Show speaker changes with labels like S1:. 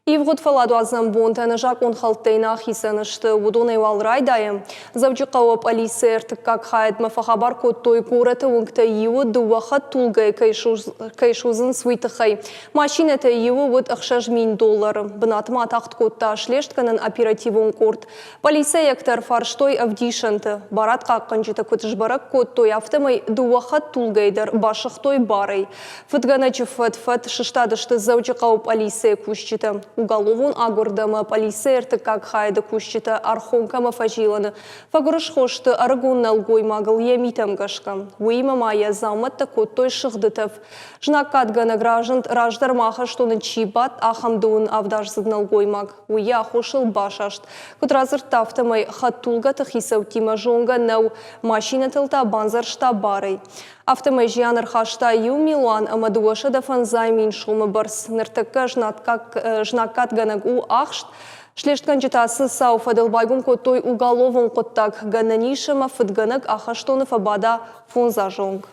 S1: Ивгъуыд фӕлладуадзӕн бонтӕ ӕнӕзакъон хӕлдтӕй нӕ ахицӕн сты. Уыдонӕй уал райдайӕм. Дзӕуджыхъӕуы полицийы ӕртыккаг хайадмӕ фӕхабар кодтой, горӕты уынгтӕй иуы дыууӕ хӕдтулгӕйы кӕй судзынц, уый тыххӕй. Машинӕтӕй иуы уыд 6000 доллары. Бынатмӕ атагъд кодта слестгӕнӕн оперативон къорд. Полицейӕгтӕ ӕрфарстой ӕвдисӕнты. Барадхъахъхъӕнджытӕ куыд сбӕрӕг кодтой, афтӕмӕй дыууӕ хӕдтулгӕйы дӕр басыгътой барӕй. Фыдгӕнӕджы фӕд-фӕд сыстадысты Дзӕуджыхъӕуы полицийы кусджытӕ. Уголовон агуырд ӕмӕ полицийы ӕртыккаг хайады кусджытӕ Архонкӕмӕ фӕзилӕны фӕгуырысхо сты ӕрыгон нӕлгоймагыл йӕ митӕм гӕсгӕ. Уыимӕ ма йӕ дзаумӕттӕ кодтой сыгъды тӕф. Знаггадгӕнӕг разынд, раздӕр ма ахӕстоны чи бадт, ахӕм дыууын авдаздзыд нӕлгоймаг. Уый йӕ аххосыл басаст. Куыд радзырдта, афтӕмӕй хӕдтулгӕты хицӕуттимӕ зонгӕ нӕу, машинӕтыл та бандзӕрста барӕй. Афтӕмӕй зиан ӕрхаста иу милуан ӕмӕ 250 000 сомы бӕрц. Ныртӕккӕ знаггадгӕнӕг у ахст. Слестгӕнджытӕ ацы цауы фӕдыл байгом кодтой уголовон хъуыддаг. Гӕнӕн ис ӕмӕ фыдгӕнӕг ахӕстоны фӕбада фондз азы онг.